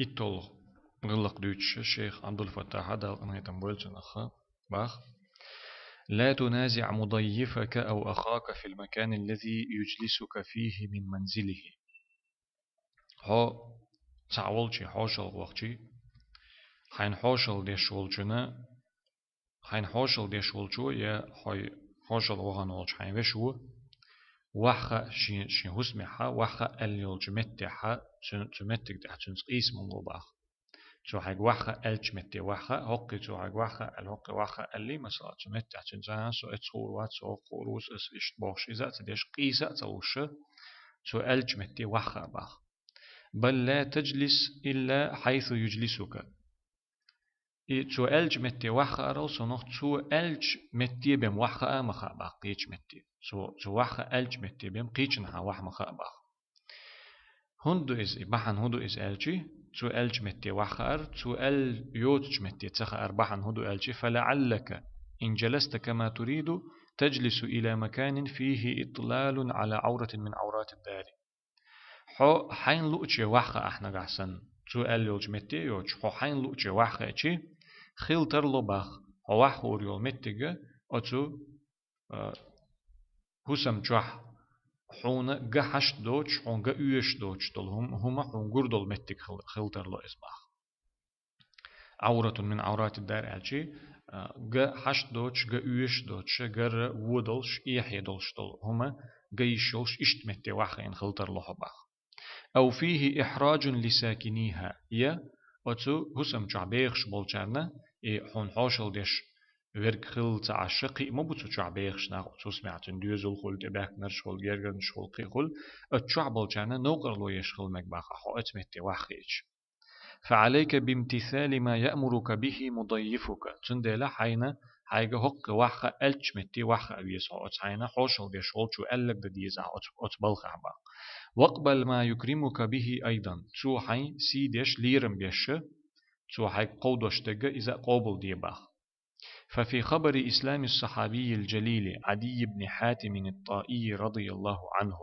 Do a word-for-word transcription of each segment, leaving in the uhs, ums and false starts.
иттолгӀа гӀиллакх дуьйцуш шейх Ӏабдул-Фаттахьа, Дала къинхетам бойла цунах, бах: لا تنازع مضيفك أو أخاك في المكان الذي يجلسك فيه من منزله. Хьо цхьаъ волчи, хьошалгӀа вахчи, хьайна хьошалгӀа деш волчунна, хьайна хьошалгӀа деш волчо, я хьой хьошалгӀа вахана волчу хьайн вешо, ваха шен, шен хӀусамехьа, ваха аьлла йолчу меттехьа, цу, цу меттиг тӀехь цуьнца къийса ма ло, бах. Цо хьайга ваха аьллачу метте ваха, хӀоккхе цо хьайга ваха аьлла, хӀоккхе ваха аьлли, масала, цу меттехь цуьнца: «А, со эцца хуур вац, со хӀоккха хуур ву, ас иштта», бохуш, иза а ца деш, къийса а ца луш, цо аьллачу метте ваха, бах. بل لا تجلس إلا حيث يجلسك. И цо аьллачу метте ваха арал сонах, цо аьллачу метте бен ваха а ма хаьа, бах, кхечу метте. Цо, цо ваха аьллачу метте бен кхечанхьа ваха ма хаьа, бах. ХӀунда ду иза, и бахьана хӀун ду иза аьлчи, цо аьллачу метте ваха хаар, цо аьлла йоцучу метте ца хаар бахьана хӀун ду аьлчи: فلعلك إن جلست كما تريد تجلس إلى مكان فيه إطلال على عورة من عورات الدار. Хьо хьайна лууче ваха ахь нагахь санна, цо аьлла йолчу метте а йоцуш, хьо хьайна лууче ваха хиъчи, хила тарло, бах, хьо ваха хуур йолу меттиг оцу, а, хӀусам чохь хьуна ган хьашт доцуш, хьуна ган оьшуш доцуш долу хӀум-, хӀума хьуна гур долу меттиг хила, хила тарло иза, бах. عورة من عورات الدار аьлчи, а, ган хьашт доцуш, ган оьшуш доцуш, гарра вон долуш, эхье долуш долу хӀума ган йиш йолуш, иштта метте ваха хиъна хила тарло хьо, бах. أو فيه إحراج لساكنيها, я оцу хӀусам чохь бехаш болчарна, и хьуна хьошалла деш верг хилла ца Ӏаш, кхин а ма бу цу чохь бехаш нах, оцу хӀусамехь цуьнан доьзал хуьлу, тӀебаьхкинарш хуьлу, гергарнаш хуьлу, кхин а хуьлу, оцу чохь болчарна новкъарло еш хила мега, бах, хьо оцу метте ваха хиъча. فعليك بامتثال ما يأمرك به مضيفك. Цундела хьайна, хьайга хӀоккхе ваха аьллачу метте ваха а веза хьо, оцу хьайна хьошалла деш волчо аьлларг дан деза ахь оцу, оцу балхахь, бах. واقبل ما يكرمك به أيضا. Цо хьайн сий деш, лерам беш, цо хьайга кховдош дерг иза а къобалде, бах. ففي خبر إسلام الصحابي الجليل عدي بن حاتم الطائي رضي الله عنه.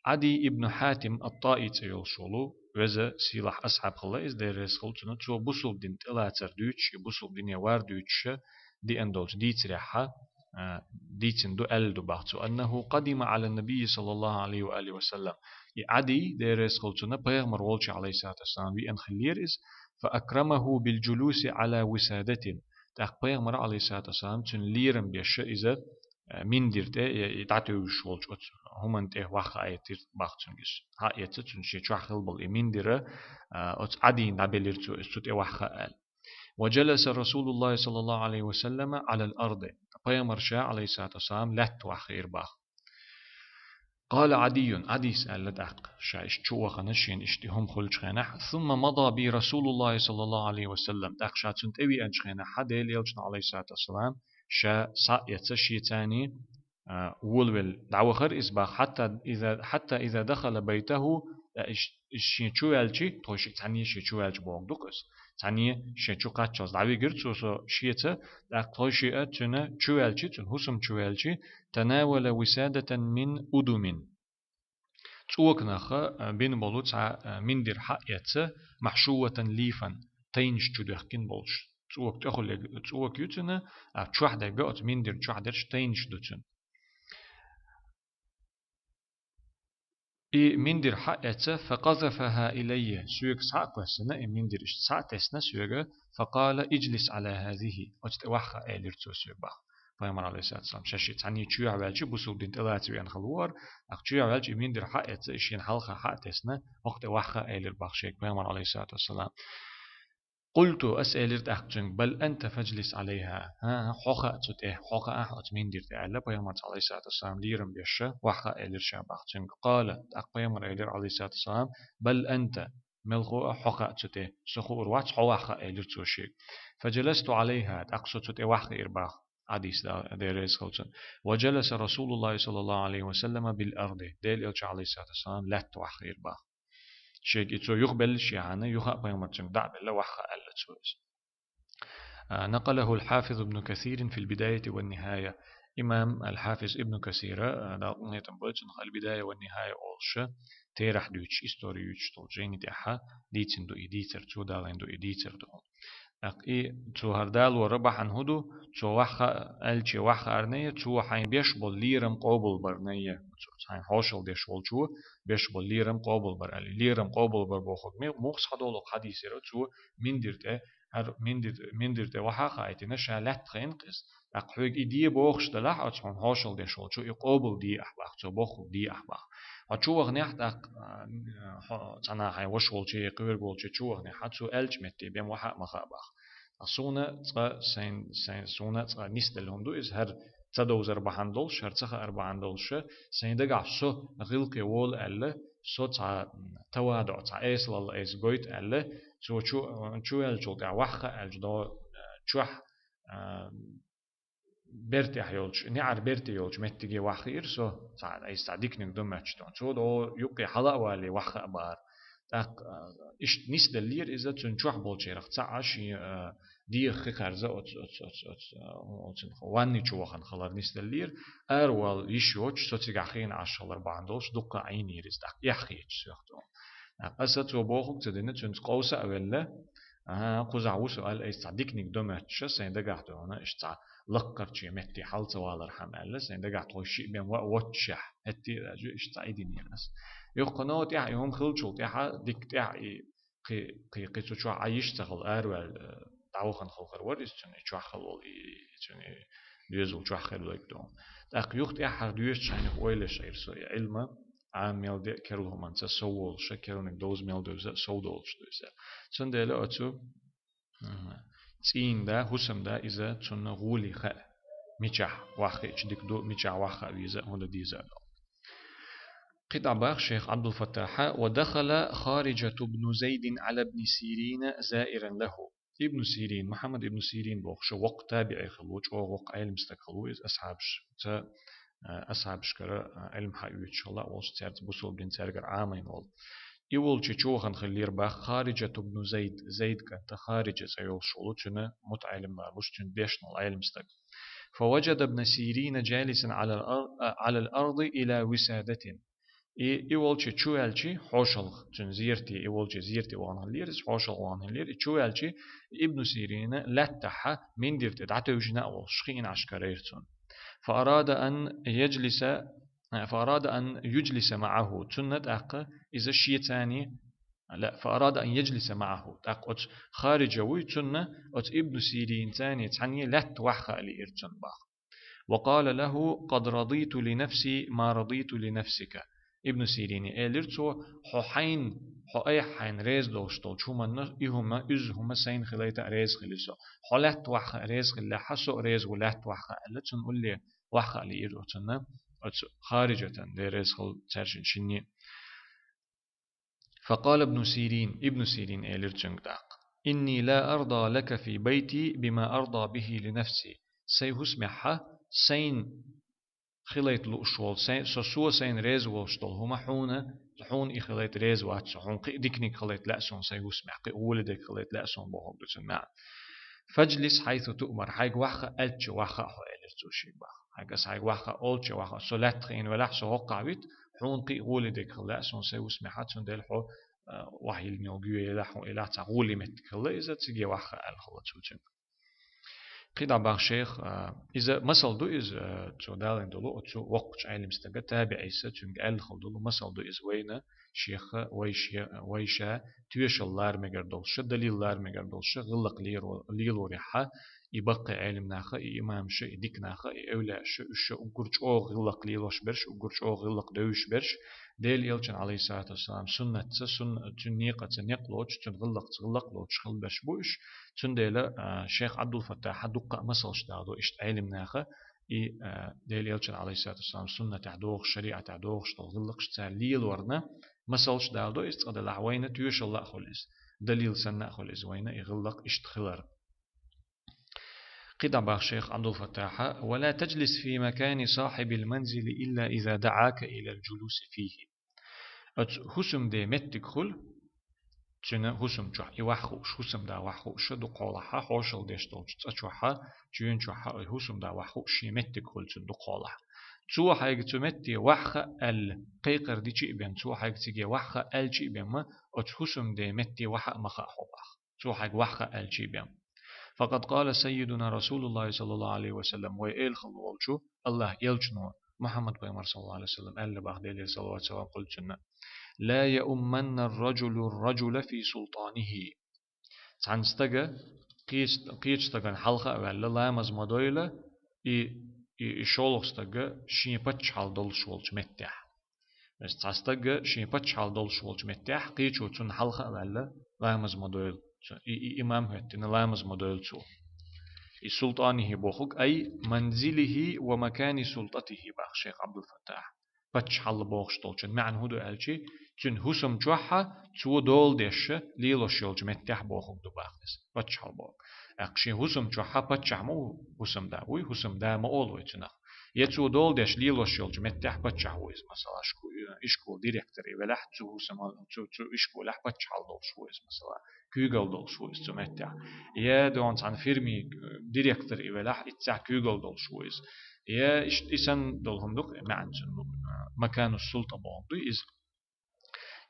Ӏади ибн Хьатим ат-ТӀаи цӀе йолуш волу веза, сийлахь асхьаб хилла иза, Дела реза хуьлда цунна, цо бусулба дин тӀелацар дуьйцуш, и бусулба дине вар дуьйцуш, деана долчу дийцарехьа, а, дийцина ду, аьлла ду, бах, цо: أنه قدم على النبي صلى الله عليه وآله وسلم. И Ӏади, Дела реза хуьлда цунна, пайхамар волчу, алейхиссалату вассалам, веана хиллера иза, فأكرمه بالجلوس على وسادة. ТӀаккха пайхамар, алейхиссалату вассалам, цуьнан лерам беш иза, а, миндар тӀе, и, и дӀатуьйсуш волчу оцу хӀуманна тӀе ваха а эцира, бах, цуьнга иза. Хьаэца цуьнан шен чохь хилла болу и миндар, а, оцу Ӏадина дӀабелира цо иза, цу тӀе ваха аьлла. وجلس رسول الله صلى الله عليه وسلم على الأرض. Пайхамар ша, алейхиссалату вассалам, лаьтта ваха хиира, бах. قال عدي, Ӏадис аьлла тӀаккха, ша иштта чу вахана, шена иштта и хӀума хуьлучу хенахь: ثم مضى بي رسول الله صلى الله عليه وسلم. ТӀаккха ша цунна тӀевеанчу хенахь, Делан элчано, алейхиссалату вассалам, ша схьаэца шеца, а, волавелла дӀавахара иза, бах, حتى إذا، حتى إذا دخل بيته, а, иш-, иш шен чу ваьлчи, тхо ши цхьаьна шен чу ваьлча бохург ду-кх иза. Цхьаьна шен чу кхаччалц дӀавигира цо со шеца, тӀаккха тхо шиъ а цуьнан чу ваьлчи, цуьнан хӀусам чу ваьлчи, تناول وسادة من أدم. ЦӀоканах, а, бина болу цхьа, а, миндар хьаэца, محشوة ليفا, тайнаш чу доьхкина болуш. ЦӀока тӀехула, цӀока ю цуьнан, а, чохь дерг оцу миндарна чохь дерш тайнаш ду цуьнан. И миндар хьаэца, فقذفها إلي, соьга схьа а кхоьссина, и миндар иштта схьа а тесна соьга, فقال: اجلس على هذه, оцу тӀе ваха, элира цо соьга, бах. Пайхамар, алейхиссалату вассалам, ша шиъ цхьаьна чоьхьа ваьлчи, бусулба дин тӀелаца веана хилла ву хӀара, тӀаккха чоьхьа ваьлчи, и миндар хьаэца, и шена хьалха хьа а тесна, хӀокху тӀе ваха, элира, бах, шега пайхамар, алейхиссалату вассалам. قلت, ас элира тӀаккха цуьнга: بل أنت فاجلس عليها. ХӀан, хьо хаьа цу тӀе, хьо хаьа ахь оцу миндар тӀе, аьлла, пайхамарца, алейхиссалату вассалам, лерам беш, ваха, элира ша, бах, цуьнга. قال, тӀаккха пайхамар элира, алейхиссалату вассалам: بل أنت, мелхо а хьо хаьа цу тӀе, со хуур вац, хьо ваха, элира цо шега. فجلست عليها, тӀаккха со цу тӀе ваха хиира, бах, Ӏадис, Дела реза хуьлда цунна. وجلس رسول الله صلى الله عليه وسلم بالأرض. Делан элча, алейхиссалату вассалам, лаьтта ваха хиира, бах. Шега и цо юхабелла шехьана, юха а пайхамарца дӀа а белла, ваха аьлла цо иза. А, نقله الحافظ ابن كثير في البداية والنهاية. Имам аль-Хафиз Ибн Касира, а, Дала къинхетам бойла цунах, «Аль-Бидая ва Нихая» олуш, терахь дуьйцуш, истори юьйцуш долчу жайни тӀехь дийцина ду и дийцар, цо далийна ду и дийцар ду. ТӀаккха и цо хӀара далор бахьана хӀун ду? Цо ваха аьлча вахаарна я, цо хьайн беш болу лерам къобалбарна я. Цо хьайн хьошалла деш волчо беш болу лерам къобалбар аьлла. Лерам къобалбар бохург ме-, муха схьадолу хьадийсира, цо миндар тӀе, хӀара миндар, миндар тӀе ваха а хаийтина, ша лаьтта хиъна иза. ТӀаккха хьоьга и де бохуш делахь, оцу хьуна хьошалла деш волчо и къобал де ахь бах, цо бохург де ахь бах. Хьо чу ваханехь тӀаккха, а, хьо цхьана хьайн ваша волчу я кхоьрга волчу чу ваханехь, цо аьллачу метте бен ваха а ма хаьа бах. Ткъа суна цкъа сайн, сайн, суна цкъа нисделла хӀума ду иза, хӀара ца довзар бахьана долуш, хӀара ца хаар бахьана долуш, сайн дагахь со гӀиллакхе волу аьлла, со цхьа тавадуӀ, цхьа эсалалла айса гойту аьлла, цо чу, чу ваьллачул тӀаьхьа ваха аьлча до, чохь, а, бертехь йолчу, неӀар берте йолчу меттиге ваха хиира со, цхьа, айса цхьа диканиг до моьттуш ду. Цо до юккъе хьала а вале ваха а бахара. ТӀаккха, а, иштта нисделлера иза, цуьнан чохь болчарах цхьаъ шен, а, дегӀах хи кхаьрза оцу, оцу, оцу, оцу, а, оцу ванни чу вахана хилар нисделлера, аравала йиш йоцуш, со цигахь хиъна Ӏаш хилар бахьана долуш, дуккха а Ӏийнера иза, тӀаккха эхь хеташ соьх тӀе. ТӀаккха аса цо бохург ца дина, цуьнца къовса а велла, аха, кхузахь ву со аьлла, айса цхьа диканиг до моьттуш, сайн дагахь ду хьуна, иштта цхьа лаккхарчу метте хьал ца валархьама аьлла, сайн дагахь тхо шиъ бен ваъ воццушехь, хӀетте а даьжа, иштта цхьа и динера ас. Юххе но тӀаьхьа и хӀума хиллачул тӀаьхьа дика тӀаьхьа и кхи, кхи, кхи цу чохь Ӏа йиш ца хилла, араваьлла, э, дӀавахана хилла хир вара иза, цуьнан и чохь хилла волу, и, и цуьнан и доьзал чохь хир лойга ду. ТӀаккха юха тӀаьххьара доьшуш хьайнах ойла еш Ӏийра со и Ӏилма, Ӏама мел де а, керла хӀуманца сов волуш, керланиг довза мел девза а сов долуш ду иза. Цундела оцу, м, цӀийнан да, хӀусамда иза цунна гӀоле хаьа, мичахь ваха хиъча дика ду, мичахь ваха хаа веза а, хӀун дан деза а ду. КхидӀа баха шайх Ӏабдул-Фаттахьа: «Ва дахала Харижату бну Зайдин Ӏала бни Сирина заиран лаху». Ибн Сирин, Мухьаммад ибн Сирин бохуш воккха табиӀи хилла ву, чӀогӀа воккха Ӏелам стаг хилла ву иза, асхьабаш-, ца, а, асхьабашкара, а, Ӏилма хьаоьцуш хилла а волуш, цаьрца бусалба дин цаьргара Ӏамийна волу. И волчу чу вахана хиллера баха Харижату бну Зайд, Зайд кӀанта Хариджа цӀе йолуш волу, цуьнан мутаӀеллим лар луш, цуьнан дешнал Ӏелам стаг. «Фаваджада бна Сирина джалисан Ӏалал ар-, а, Ӏалал арди ила висадатин». И, и волчу чу ваьлчи хьошалгӀа, цуьнан зерате, и волчу зерате вахана хиллера, иза хьошалгӀа вахана хиллера, и чу ваьлчи Ибн Сирина лаьттахьа миндар тӀе дӀатевжина а волуш, хиъна Ӏаш карайра цунна. «Фаарада ан яджлиса, а, фаарада ан юджлиса маӀаху». Цунна тӀаккха иза шеца цхьаьна, ла, «фаарада ан яджлиса маӀаху». ТӀаккха оцу Хариджа вуй, цунна оцу Ибн Сиринца цхьаьна лаьтта ваха хаа лиира цунна баха. «Ва къала лаху: къад радиту ли нафси ма радиту ли нафсика». Ибн Сирине элира цо: «Хьо хьайна, хьо айхьа хьайна реза долуш долчу хӀуманна, и хӀума, иза хӀума сайна хилайта а реза хили со. Хьо лаьтта ваха хаа реза хиллехьа, со а реза ву лаьтта ваха хаа», аьлла, цунна улле ваха хаа лиира оцунна, оцу Хариджатан, Дела реза хила цаьршинна шинне. «Факъала Ибну Сирин», Ибну Сирин элира цуьнга тӀаккха: «Инни ла арда лака фи байти бима арда бихи ли нафси». Сайн хӀусамехьа сайна хилайта лууш волу, сайн, со, со сайна реза волуш долу хӀума хьуна, хьуна и хилайта реза вац со, хьуна кхин а диканиг хилайта лаьа суна сайн хӀусамехь, кхин а гӀоле дерг хилайта лаьа суна бохург ду цуьнан маьӀна. «Фаджлис хьайсу туъмар», хьайга ваха хаа аьлча ваха хаа хьо, элира цо шега баха. Хьайга аса хьайга ваха хаа олча ваха хаа, со лаьтта хиъна велахь, со хӀоккхахь вита, хьуна кхин а гӀоле дерг хила лаьа суна сайн хӀусамехьа, цундела хьо, а, ваха йилла йолу гӀоь елахь, хьуна елахь цхьа гӀоле меттиг хила иза, циге ваха хаа аьлла хила цо цуьнга. КхидӀа баха шайх, а, иза масал ду иза, а, цо далийна долу оцу воккхачу Ӏелам стага, табиӀийса, цуьнга аьлла хила долу масал ду иза вайна, шеха, вай ше-, вай ша тоьшалла лара мегар долуша, далил лара мегар долуша, гӀиллакх лело-, лелорехьа, и баккхий Ӏелам наха, и имамаша, и дика наха, и эвлаяаша, уьш ша уггар чӀогӀа гӀиллакх лелош берш, уггар чӀогӀа гӀиллакх девзаш берш, Дела Элчан, Ӏалайхиссалату вассалам, суннатца, сун-, цуьнан некъаца некъ лоцуш, цуьнан гӀиллакхца гӀиллакх лоцуш хила берш бу уьш. Цундела, а, шайх Ӏабдул-Фаттахьа дуккха а масалш даладо иштта Ӏелам наха, и, а, Дела Элчан, Ӏалайхиссалату вассалам, суннатехь догӀуш, шариӀатехь догӀуш долу гӀиллакхаш цара лелорна масалш даладо, иза цкъа делахь вайна тоьшалла а хуьлу иза, далил санна а хуьлу иза вайна, и гӀиллакх иштта хилар. КхидӀа баха шайх Ӏабдул-Фаттахьа: «Ва ла таджлис фи макани сахьибил манзили илла иза даӀака илал джулуси фихи». Оцу хӀусамде меттиг хуьлу, цуьнан хӀусам чохь, и ваьхьа хууш, хӀусамда ваьхьа хууш дукхахьолахь, хьошалла деш долчу цӀа чохь, чуьйна чохь и хӀусамда ваьхьа хууш шен меттиг хуьлу цуьнан дукхахьолахь. Цо хьайга цу метте ваьхьа аьлла, кхайкхар дичи а бен, цо хьайга циге ваьхьа аьлчи а бен ма, оцу хӀусамден метте ваьхьа а ма хаьа хьо боху. Цо хьайга ваьхьа аьлчи а бен. فقد قال سيدنا رسول الله صلى الله عليه وسلم, вай эла хилла волчу АллахӀан элчано, Мухьаммад пайхамар саллаллаху Ӏалайхи ва саллам, аьлла боху, Делера салават-салам хуьлда цунна: لا يؤمن الرجل الرجل في سلطانه. Цхьана стага кхечу, кхечу стагана хьалха а ваьлла, ламаз ма дойла, и, и, и шолгӀа стага шен паччахьалла долуш волчу меттехь. Цхьа стага шен паччахьалла долуш волчу меттехь, кхечо цунна хьалха а ваьлла, ламаз ма дойла. Цу-, и, и имам хӀоьттина, ламаз ма дойла цо. И سلطانه бохург, أي منزله ومكان سلطته боху шайх Ӏабдул-Фаттахь. Паччахьалла бохуш долчун маьӀна хӀун ду аьлчи, цуьнан хӀусам чохь цо дола деш лелош йолчу меттехь бохург ду боху иза, паччахьалла бохург. ТӀаккха шен хӀусам чохь паччахь ма ву хӀусамда, вуй, хӀусамда ма олу вай цунах. Я цо дола деш лелош йолчу меттехь паччахь ву иза, масала, шу-, ишкола директор и велахь, цу хӀусамал-, цу, цу ишколехь паччахьалла долуш ву иза, масала, куьйгалла долуш ву иза цу меттехь. Я догӀун цхьана фирмин, э, директор и велахь, иццехь куьйгалла долуш ву иза. Я иш-, и санна долу хӀума ду-кх, маьӀна цуьнан, э, макану султӀа бохург ду иза.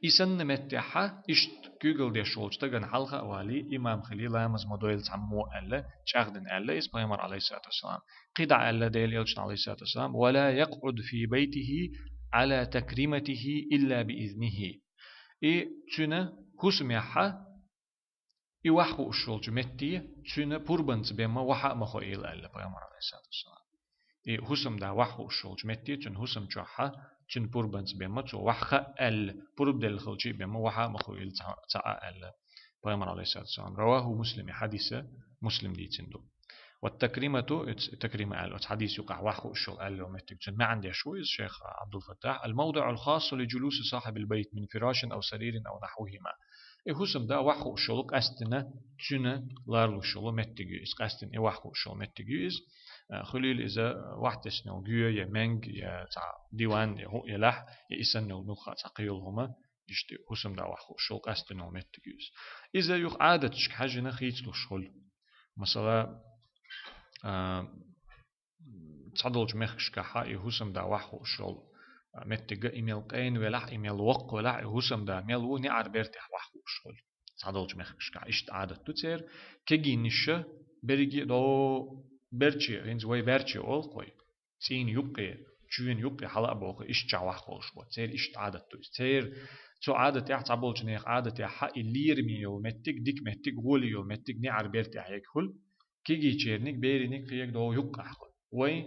И санна меттехь, иштта куьйгалла деш волчу стагана хьалха а валий, имам хилий, ламаз ма дойла цхьаммо аьлла, чӀагӀдина аьлла иза пайхамар, Ӏалайхиссалату вассалам. КхидӀа аьлла Делан элчано, Ӏалайхиссалату вассалам: ولا يقعد في بيته على تكريمته إلا بإذنه. И цуьнан хӀусамехь и ваьхьа хууш волчу метте цуьнан пурбанца бен ма ваьхьа а ма хуийла аьлла пайхамар, Ӏалайхиссалату вассалам. И хӀусамда ваьхьа хууш волчу метте цуьнан хӀусам чохь, цуьнан пурбанца бен ма цо ваьхьа аьлла, пурба делла хилчи а бен ма ваьхьа а ма хуийла ца, ца а аьлла пайхамар, Ӏалайхиссалату вассалам. رواه مسلم, и хьадис Муслим дийцина ду. والتكريمة, оцу такрима аьлла, оцу хьадис юкъахь ваьхьа хууш йолу аьлла йолу меттиг, цуьнан маьӀна деш ву иза шайх Ӏабдул-Фаттахь: الموضع الخاص لجلوس صاحب البيت من فراش أو سرير أو نحوهما. И хӀусамда ваьхьа хууш йолу къаьстина цуьнан ларалуш йолу меттиг ю иза, къаьстина и ваьхьа хууш йолу меттиг ю иза. Э, хуьлийла иза ваьхьа тесна йолу гоь я, менг я, цхьа диван я, хӀуъа елахь, я и санна йолу муьлхха а цхьа кхин йолу хӀума, иштта хӀусамда ваьхьа хууш йолу къаьстина йолу меттиг ю иза. Иза юха Ӏадаташка хьаьжжина хийцалуш хуьлу. Масала, а, цхьадолчу мехкашкахь и хӀусамда ваьхьа хууш йолу меттиг, и мел къена велахь, и мел воккха велахь, и хӀусамда мел ву, неӀар бертехь ваьхьа хууш хуьлу. Цхьадолчу мехкашкахь иштта Ӏадат ду церан. Кегийнаш берриге а догӀу, берче, хӀинца вай берче олу-кх вай. ЦӀийнан юккъе, чуьйна юккъе хьала а боху, иштта чохь ваьхьа хууш бу. Церан иштта Ӏадат ду иза. Церан цу Ӏадатехь, цхьаболчу нехан Ӏадатехь и лераме йолу меттиг, дика меттиг, гӀоле йолу меттиг неӀар бертехь ерг хуьлу. Кегийчерниг, бериниг кхин ерг догӀу юккъехь хуьлу. Вайн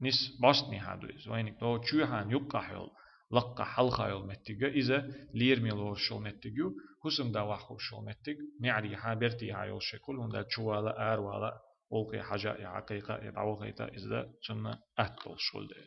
нис бӀостанехьа ду иза. Вайниг догӀу чоьхьана юккъехь йолу, лакхахь хьалха йолу меттиг, иза лераме лоруш йолу меттиг ю, хӀусамда ваьхьа хууш йолу меттиг неӀарехьа, бертехьа йолуш ерг хуьлу, хӀунда аьлча чувала, аравала, гӀуллакхе хьажа а, я кхайкха а, я дӀавахийта а, иза цунна атта долуш хуьлу дела.